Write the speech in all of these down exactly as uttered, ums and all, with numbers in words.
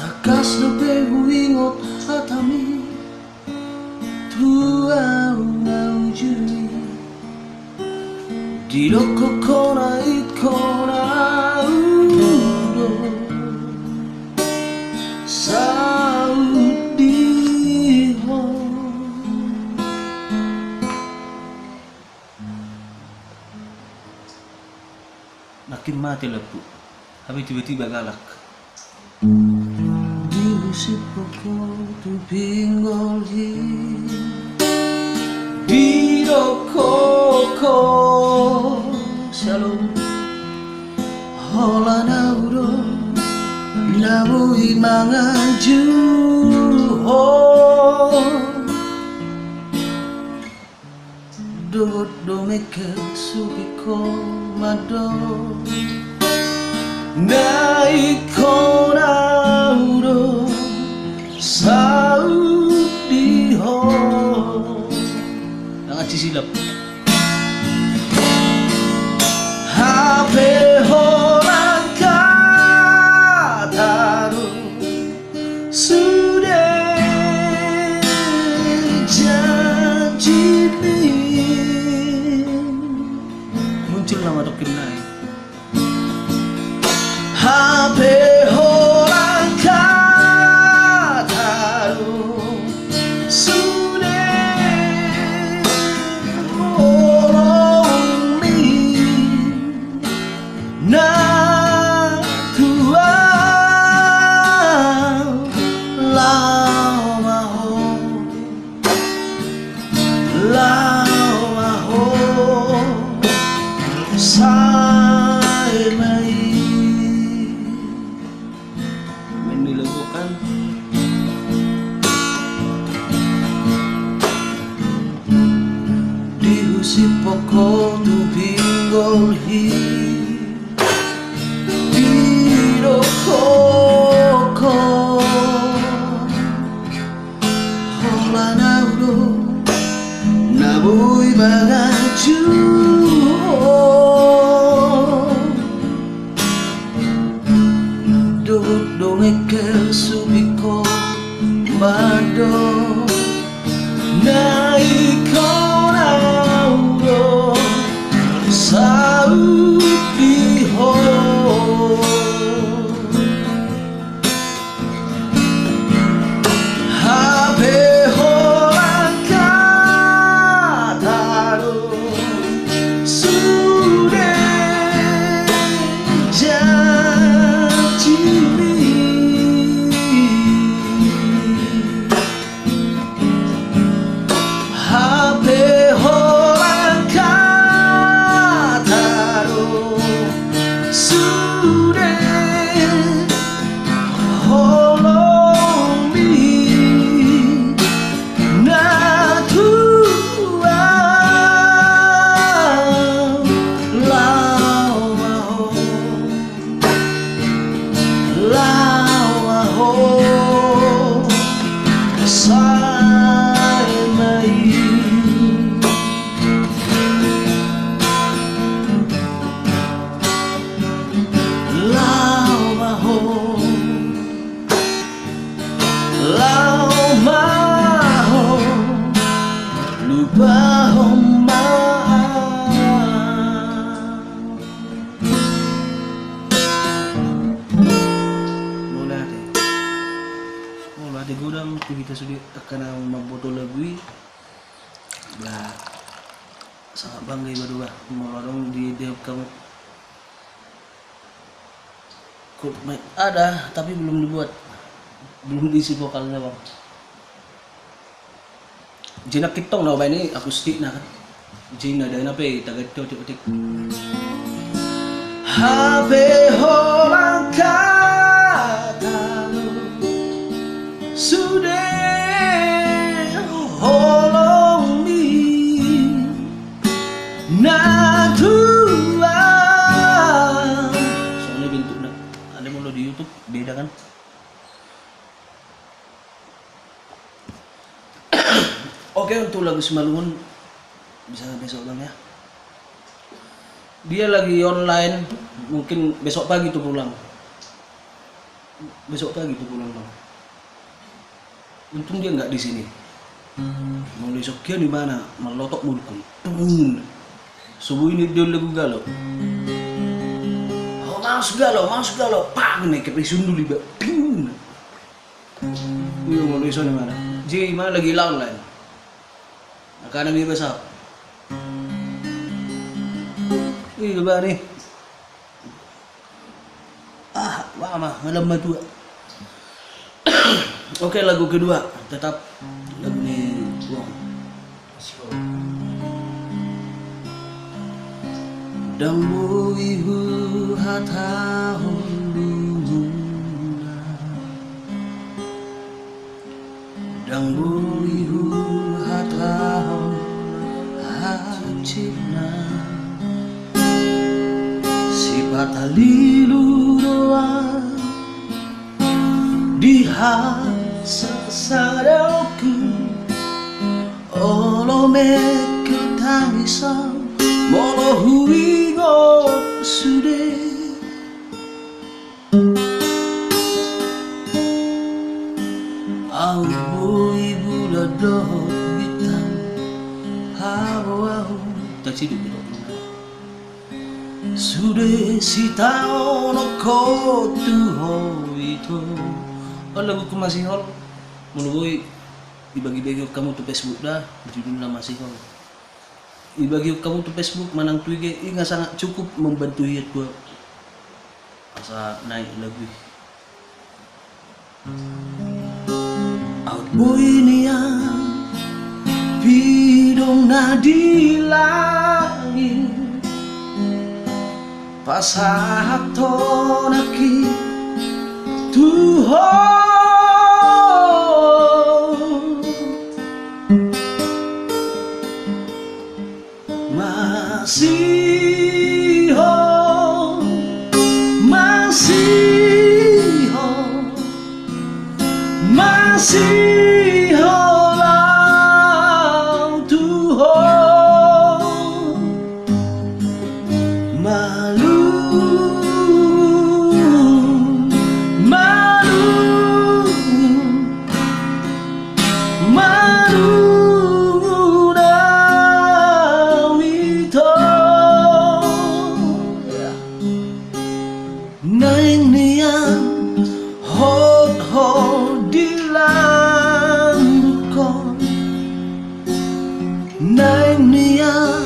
Tangkas dope huingot hatami, tu ahu na ujui. Didokkon hona ingkon ahu do saut di ho. Nangkin mate lampu, hape tiba-tiba galak. Dihusip ho tu pinggol hi, didokkon ho, shalom. Holan ahu do na boi manganju ho. Dohot do mengkel supingku mandok, na ingkon ahu do saut di ho. Tangan sisilap. Hape holan hata do sude janjimi. Muncul nama tokin nai. Hape holan hata do sude olomi. Na tu ahu laho ma ho, laho ma ho sae ma i. Main di lagu kan. Dihusip ho tu pinggol hi, didokkon ho, holan ahu do na boi manganju ho. Dohot do mengkel supingku mandok, na ingkon ahu do saut di ho. Hape holan hata do sude janjimi. Hape holan hata do sude olomi. Na tu ahu laho ma ho, laho ma ho sae ma i. Laho ma ho, laho ma ho, lupahon ma ahu. Molo ate, molo ate godang tu hita sude angka na mamboto lagu i, ba, sangat bangga iba do ba molo adong di, di hamu. Chord mic ada, tapi belum dibuat. Belum diisi vokalnya, Bang. Jadi na kintong na baen i akustikna kan. Jadi nadana pe taganti otik-otik. Hape holan hata do sude holongmi na tua. Soalnya bentukna ada molo di YouTube beda kan. Oke, untuk lagu Simalungun bisa besok, Bang, ya. Dia lagi online, mungkin besok pagi tuh pulang. Besok pagi tuh pulang, Bang. Untung dia nggak di sini. Molo isok dia di mana? Malotok mulkun. Tung. Subuh ini dia lagu galau. Oh, masuk galau, masuk galau. Pang, nih, kepe sundul iba. Ping. Uyo, molo isok di mana? Jadi mana lagi lawan lain? Makana bebas apa? Iya, Bang, nih. Ah, mama, malam matua. Oke, lagu kedua, tetap lagu ni Wong. Ndang boi huhatahon lunguna. Ndang boi huhatahon hansit na. Sipata lilu do au di hasasadaonku. Olo mengkel tangis au molo huingot sude. Au boi bulan dohot bintang, haboaon. Taciduk do. Sude sitaononku tu ho ito. Laguku Masihol, molo boi ibagi-bagihon hamu tu Facebook da, judulna Masihol. Ibagihon hamu tu Facebook manang tu I G, i nga sangat cukup membantu hian tu au. Asa naik lagu i. Aut boi nian pidong na di langit, pasahathon nangkin tu ho. Masihol, masihol, masihol au tu ho. Malum, malum, malum au ito. Naeng nian hot ho di landukhon. Naeng nian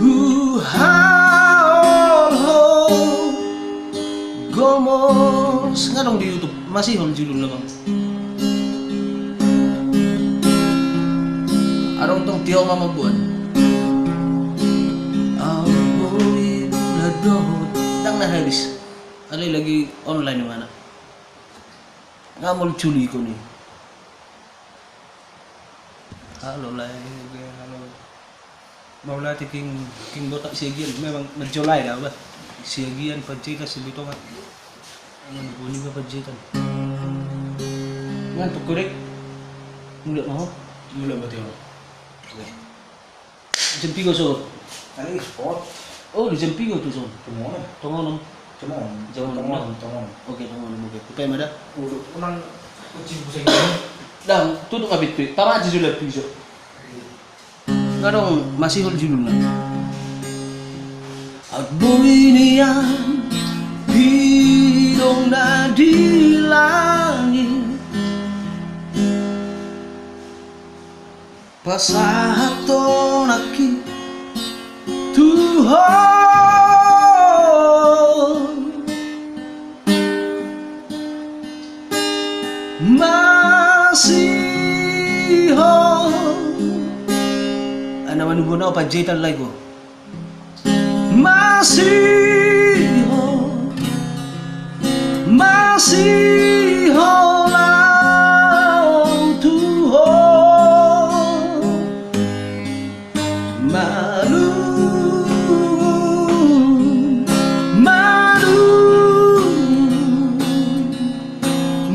huhaol ho. Gomos, nga adong di YouTube, Masihol judulna, Bang. Adong tong, tio ma mamboan. Au boi bulan dohot, ndang na habis. Alai lagi online mana? Nga molo culikon i. Halo, lai, oke, halo. Mauliate King, King Botak Siagian, memang manjolai da, bah. Siagian, Panjaitan, Silitonga. Memang boni ba Panjaitan. Ngantuk ko, Dek? Mulak ma ho? Mulak berarti ho. Oke. Jam piga so? Tadi sport. Oh, di jam piga tu son? Tongon. Tongon onom. Tongon. Jam tongon, tongon. Oke, tongon onom, oke. Kupe ma da. Udah, unang kucing pusing. Ndang, tutup ma pintu. Tara aja sudah pintu. Nga adong, Masihol judulna. Aut boi nian pidong na di langit, pasahathon nangkin tu ho. Panjaitan lagu. Masihol, masihol au tu ho. Malungun, malungun,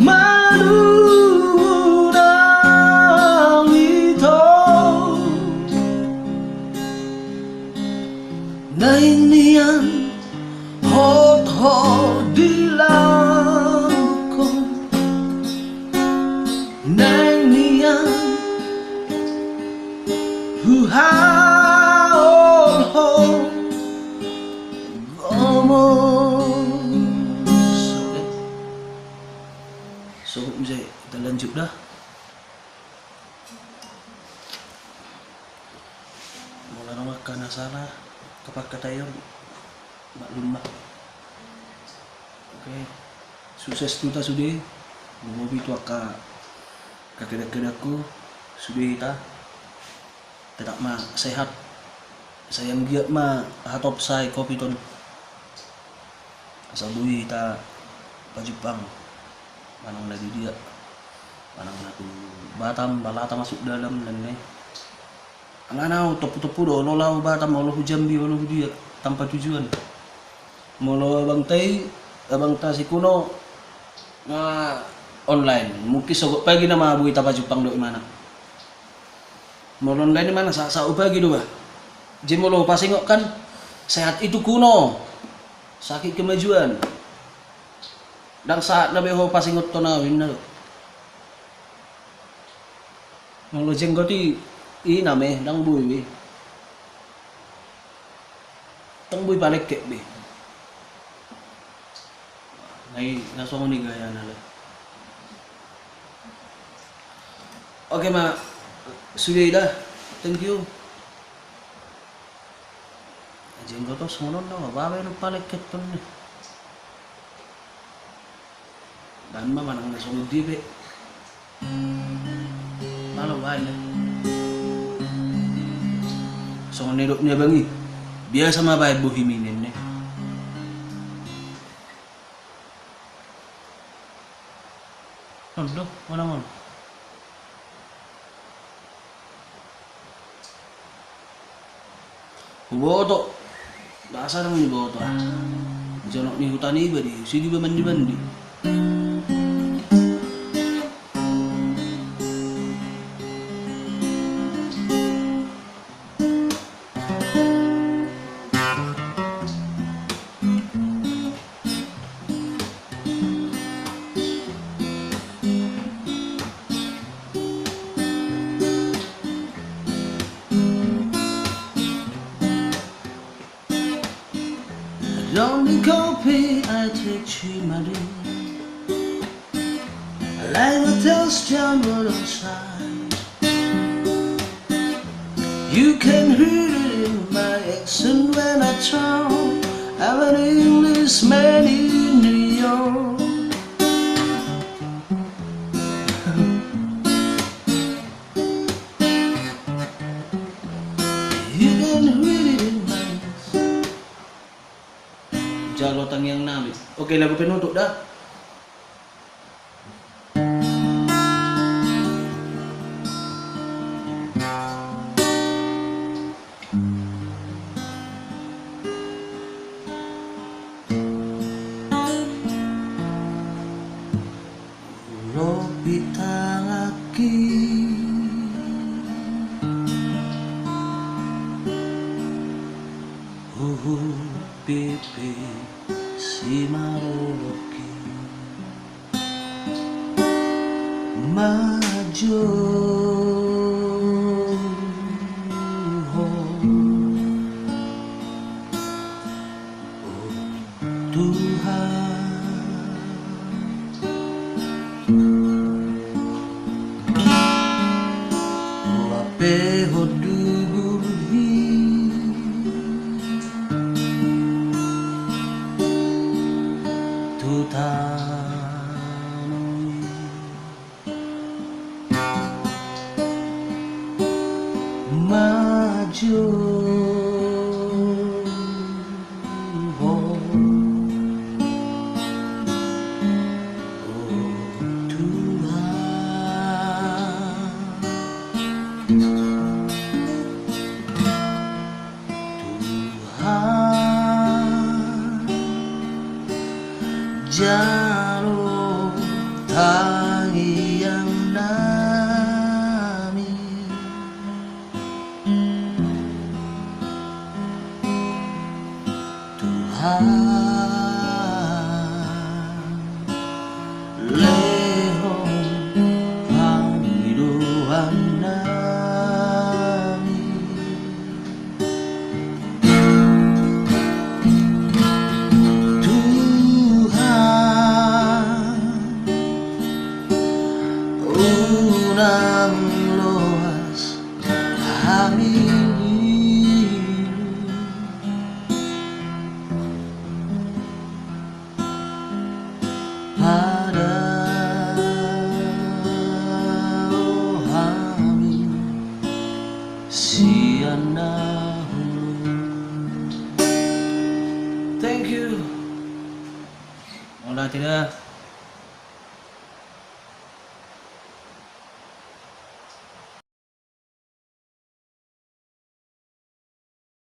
malungun au di ho. Naeng nian hot ho di lambungkon, naeng nian huhaol ho gomos. Oke. Cukup, muse, kita lanjut dah. Molo adong angka na sala, angka pangkataion, maklum ma. Oke, sukses tu hita sude, molo tu angka kedakedaanku, sude hita, tetap ma sehat, sai anggiat ma hatop sae covid on. Asa boi hita pajumpang, manang na di dia, manang na tu Batam, Balata masuk dalam, dan ne. Alana au tompu-tompu do, olo hu Batam, olo hu Jambi, olo hu dia, tanpa tujuan. Molo abangta i, abangta si Kuno, na online, mungkin sogot pagi nama boi tapajumpang dohot imana. Molo online i mana, sa, sa, upagi do bah. Jadi molo pasingot kan, sehat itu kuno, sakit kemajuan. Ndang sahat na be ho pasingot tu na win na do. Molo jenggot i, i na me, ndang boi be. Ndang boi palengkek be. Na i, na songon i gayana le. Oke ma, sude i da. Thank you. Jenggot on songon on do, ba baen palengkek on ni. Baen ma manang na songon dia be. Malo baen da. Songon na nidok ni abang i. Biasa ma baen bohim i ninna. On do, manang on. Huboto. Bahasa dang niboto ah. Jonok ni huta niba di, si diba mandi-mandi. Adong di kopi aek cimande. Alai mate sian bolon sai. You can hear it in my accent when I talk. I'm an Englishman in New York. You can hear it in my... Jalo tangiang nami. Oke, lagu penutup da. Hulopi tanganki, huhut pipik simaloloki. Manjou ho, o Tuhan. Huape ho dugurhi tu tano i. Manjou Jalo tangiang nami, Tuhan, lehon pangidoan nami. Tuhan, unang loas hami nilu, padao hami sian na hu. Thank you. Hola, tidak.